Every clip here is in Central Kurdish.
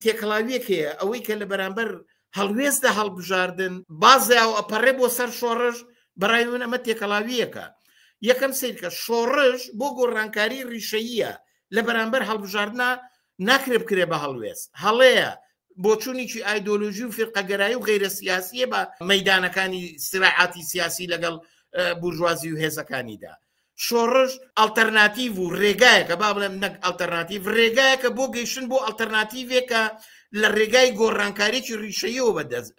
تێکەڵاویەک هەیە ئەوەی کە لە بەرامبەر هەڵوێستە هەڵبژاردن بازیا و ئەپەڕێ بۆ سەر شۆڕش، بەڕای من ئەمە تێکەڵاویەکە. یەکەم سیرکە شۆڕش بۆ گۆڕانکاری ڕیشەییە، لە بەرامبەر هەڵبژاردنا ناکرێ بکرێ بە هەڵوێست، هەڵەیە، بۆچوونێکی ئایدۆلۆژی و فیرقەگەرایی و غەیرە سیاسیە بە مەیدانەکانی سراعاتی سیاسی لەگەڵ بورژوازی و هێزەکانیدا. شۆڕش ئەڵتەرناتیڤ و ڕێگایەکە، با بڵێم نەک ئەڵتەرناتیڤ، ڕێگایەکە بۆ گەیشتن بۆ ئەڵتەرناتیڤێکە لە ڕێگای گۆڕانکاریی ڕیشەیەوە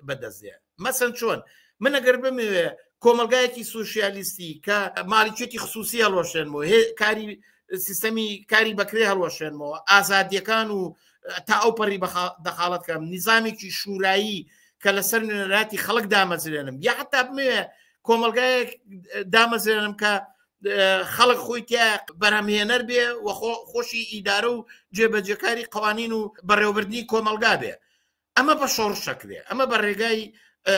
بەدەست دێ. مەسەن چۆن من ئەگەر بمەوێ کۆمەلگایەکی سوسیالیستی کە مالیکێتی خصوصی هەڵوەشێنمەوە، کاری سیستەمی کاری بەکرێ هەڵوەشێنمەوە، ئازادیەکان و تا ئەو پەڕی دەخاڵەت کەم، نیزامێکی شورایی کە لەسەر نوێنەراتی خەڵک دامەزرێنم، یا حتا بمەوێ کۆمەلگایەک دامەزرێنم کە خەڵک خۆی تیا بەرهەمهێنەر بێ و خۆشی ئیدارە و جێبەجێکاری قوانین و بەڕێوەبردنی کۆمەلگا بێ، ئەمە بە شۆڕش ئەکرێ، ئەمە بە ڕێگای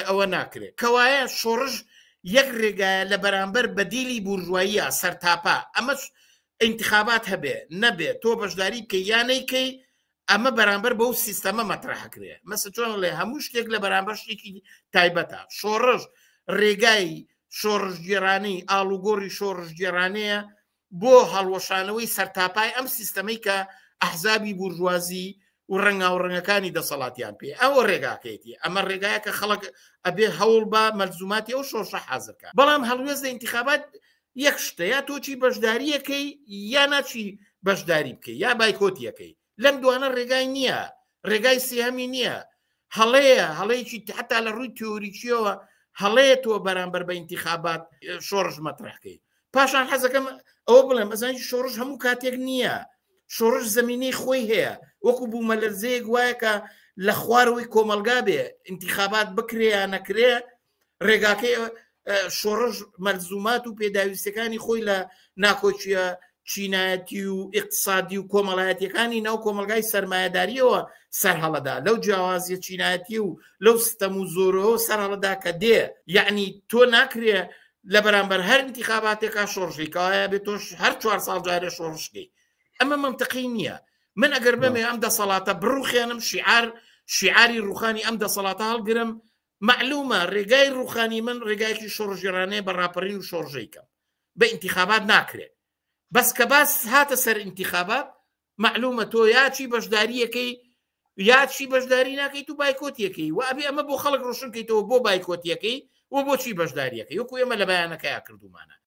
ئەوە ناکرێت. کەوایە شۆڕش یەک ڕێگایە لە بەرامبەر بەدیلی بورژواییە سەرتاپا. ئەمە ئینتخابات هەبێ نەبێ، تۆ بەشداری بکەی یا نەیکەی، ئەمە بەرامبەر بەو سیستەمە مەترحەکرێ. مەسە چۆن ڵێ هەموو شتێک لە بەرامبەر شتێکی تایبەتە. شۆڕش ڕێگای شۆڕشگێڕانەی ئاڵوگۆڕی شۆڕشگێڕانەیە بۆ هەڵوەشانەوەی سەرتاپای ئەم سیستەمەی کە ئەحزابی بورژوازی و ڕەنگاوڕەنگەکانی دەسەڵاتیان پێ ئەوە ڕێگاکەیەتی. ئەمە ڕێگایە کە خەڵک ئەبێ هەوڵ بە مەلزوماتی ئەو شۆڕشە حازرکە. بەڵام هەڵوێست لە ئینتخابات یەک شتە، یا تۆچی بەشداریەکەی یا ناچی بەشداری بکەی یا بایکۆتیەکەی. لەم دوانە ڕێگای نییە، ڕێگای سێهەمی نییە. هەڵەیە، هەڵەیەکی حتا لە ڕووی تیۆریکیەوە هەڵەیە تۆ بەرامبەر بە ئینتخابات شۆڕش مەترحکەی. پاشان حەزەکەم ئەوە بڵێم ئەزانی شۆڕش هەموو کاتێک نییە، شۆڕش زمینەی خۆی هەیە، وەکو بوومەلەرزەیەک وایە کە لە خوارەوەی کۆمەلگا بێ، ئینتخابات بکرێ یا نەکرێ، ڕێگاکەی شۆڕش مەلزومات و پێداویستەکانی خۆی لە ناکۆکیە چینایەتی و ئیقتسادی و کۆمەڵایەتیەکانی ناو کۆمەلگای سەرمایەداریەوە سەرهەڵەدا، لەو جیاوازیە چینایەتی و لەو ستەم و زۆرەوە سەرهەڵەدا کە دێ. یعنی تۆ ناکرێ لە بەرامبەر هەر انتخاباتێکا شۆڕشی کەوایە بێ تۆش هەر 4 ساڵ جارێ شۆڕشکەی. ئەمە منطقی نییە. من ئەگەر بمێ ئەم دەسەڵاتە بڕوخێنم، شیعاری ڕوخانی ئەم دەسەڵاتە هەڵگرم، معلومە ڕێگای ڕوخانی من ڕێگایەکی شۆڕژێرانەیە بە ڕاپەڕین و شۆڕژەی کەم، بە ئینتخابات ناکرێت. بەس کە باس هاتە سەر ئینتخابات، معلومە تۆ یاچی بەشداریەکەی یاچی بەشداری ناکەیت و بایکۆتیەکەی و ئەبێ ئەمە بۆ خەڵک ڕۆشنکەیتەوە بۆ بایکۆتیەکەی و بۆچی بەشداریەکەی، وەکو ئێمە لە بەیانەکەیا کردومانە.